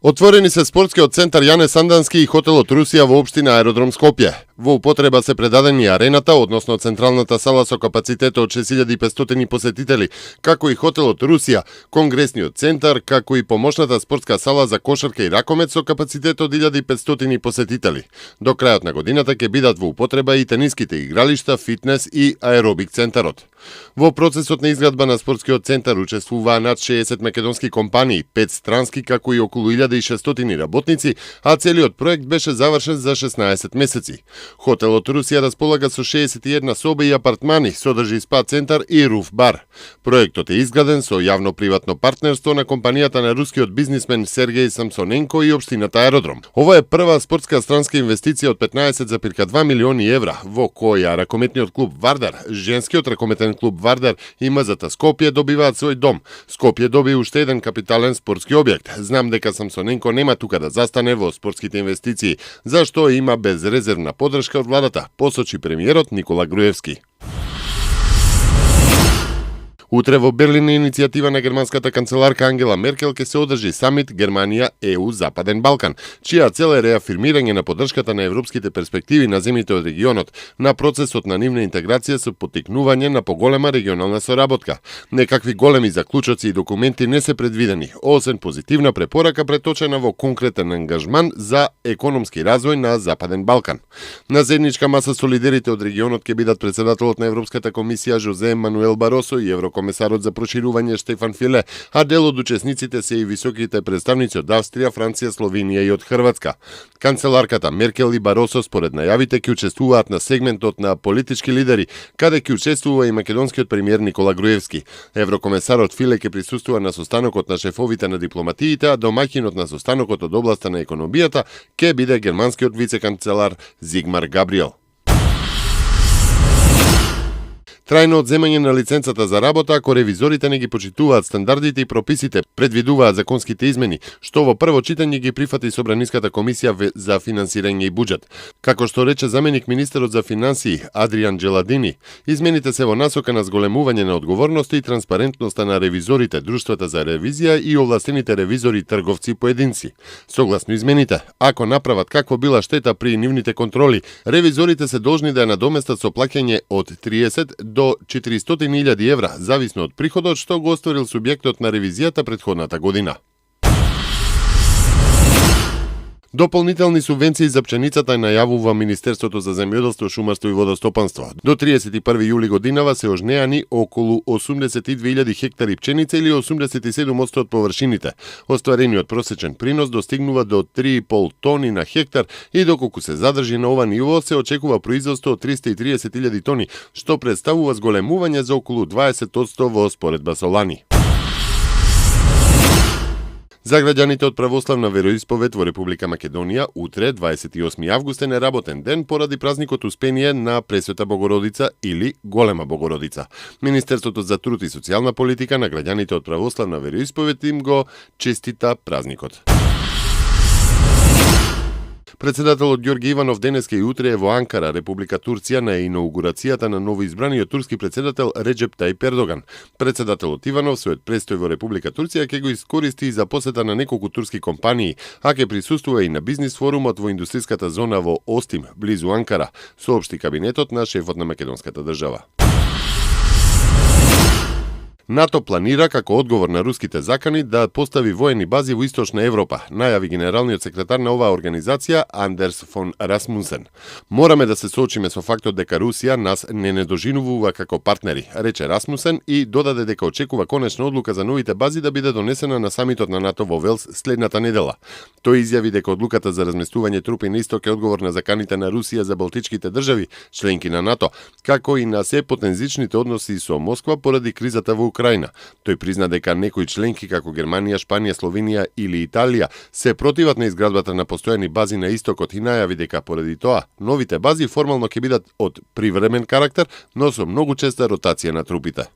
Отворени се спортскиот центар Јане Сандански и хотелот Русија во општина Аеродром Скопје. Во употреба се предадени арената, односно централната сала со капацитет од 6500 посетители, како и хотелот Русија, конгресниот центар, како и помошната спортска сала за кошарка и ракомет со капацитет од 1500 посетители. До крајот на годината ќе бидат во употреба и тениските игралишта, фитнес и аеробик центарот. Во процесот на изградба на спортскиот центар учествуваа над 60 македонски компании, 5 странски, како и околу 1600 работници, а целиот проект беше завршен за 16 месеци. Хотелот Русија располага со 61 соби и апартмани, содржи спа центар и руф бар. Проектот е изграден со јавно-приватно партнерство на компанијата на рускиот бизнисмен Сергеј Самсоненко и општината Аеродром. Ова е прва спортска странска инвестиција од 15,2 милиони евра, во која ракометниот клуб Вардар, женскиот ракометен клуб Вардар и МЗТ Скопје добиваат свој дом. Скопје доби уште еден капитален спортски објект. Знам дека Самсоненко нема тука да застане во спортските инвестиции, зашто има безрезервна поддршка од владата, посочи премиерот Никола Груевски. Утре во Берлин е иницијатива на германската канцеларка Ангела Меркел ќе се одржи самит Германија-ЕУ Западен Балкан, чија цел е реафирмирање на поддршката на европските перспективи на земјите од регионот, на процесот на нивна интеграција со поттикнување на поголема регионална соработка. Некакви големи заклучоци и документи не се предвидени, освен позитивна препорака преточена во конкретен ангажман за економски развој на Западен Балкан. На заедничка маса со лидерите од регионот ќе бидат председателот на Европската комисија Жозе Мануел Баросо и еврокомесарот за проширување Штефан Филе, а дел од учесниците се и високите представници од Австрија, Франција, Словенија и од Хрватска. Канцеларката Меркел и Баросо според најавите ќе учествуваат на сегментот на политички лидери, каде ќе учествува и македонскиот премиер Никола Груевски. Еврокомесарот Филе ќе присуствува на состанокот на шефовите на дипломатиите, а домаќинот на состанокот од областа на економијата ќе биде германскиот вице-канцелар Зигмар Габриел. Трајно одземање на лиценцата за работа ако ревизорите не ги почитуваат стандардите и прописите, предвидуваат законските измени, што во прво читање ги прифати Собраниската комисија за финансирање и буџет. Како што рече заменик министерот за финансии Адриан Джеладини, измените се во насока на зголемување на одговорноста и транспарентноста на ревизорите, друштвата за ревизија и овластените ревизори, трговци и поединци. Согласно измените, ако направат каква била штета при нивните контроли, ревизорите се должни да ја надоместат со плаќање од 30 до 400.000 евра, зависно од приходот што го остварил субјектот на ревизијата претходната година. Дополнителни субвенции за пченицата најавува Министерството за земјоделство, шумарство и водостопанство. До 31 јули годинава се ожнеани околу 82.000 хектари пченица или 87% од површините. Остварениот просечен принос достигнува до 3,5 тони на хектар и доколку се задржи на ова ниво се очекува производство од 330.000 тони, што представува зголемување за околу 20% во споредба со лани. За граѓаните од православна вероисповед во Република Македонија, утре, 28 август е неработен ден поради празникот Успение на Пресвета Богородица или Голема Богородица. Министерството за труд и социјална политика на граѓаните од православна вероисповед им го честита празникот. Председателот Ѓорги Иванов денеска и утре е во Анкара, Република Турција, на инаугурацијата на новоизбраниот турски председател Реджеп Тајип Ердоган. Председателот Иванов својот престој во Република Турција ќе го искористи и за посета на неколку турски компании, а ќе присуствува и на бизнис форумот во индустријската зона во Остим, близу Анкара, соопшти кабинетот на шефот на македонската држава. НАТО планира, како одговор на руските закани, да постави воени бази во Источна Европа, најави генералниот секретар на оваа организација Андерс фон Расмусен. Мораме да се соочиме со фактот дека Русија нас не недоживува како партнери, рече Расмусен и додаде дека очекува конечна одлука за новите бази да биде донесена на самитот на НАТО во Велс следната недела. Тој изјави дека одлуката за разместување трупи на исток е одговор на заканите на Русија за балтичките држави, членки на НАТО, како и на се потензичните односи со Москва поради кризата во Украина. Тој призна дека некои членки како Германија, Шпанија, Словенија или Италија се противат на изградбата на постојани бази на истокот и најави дека поради тоа новите бази формално ќе бидат од привремен карактер, но со многу честа ротација на трупите.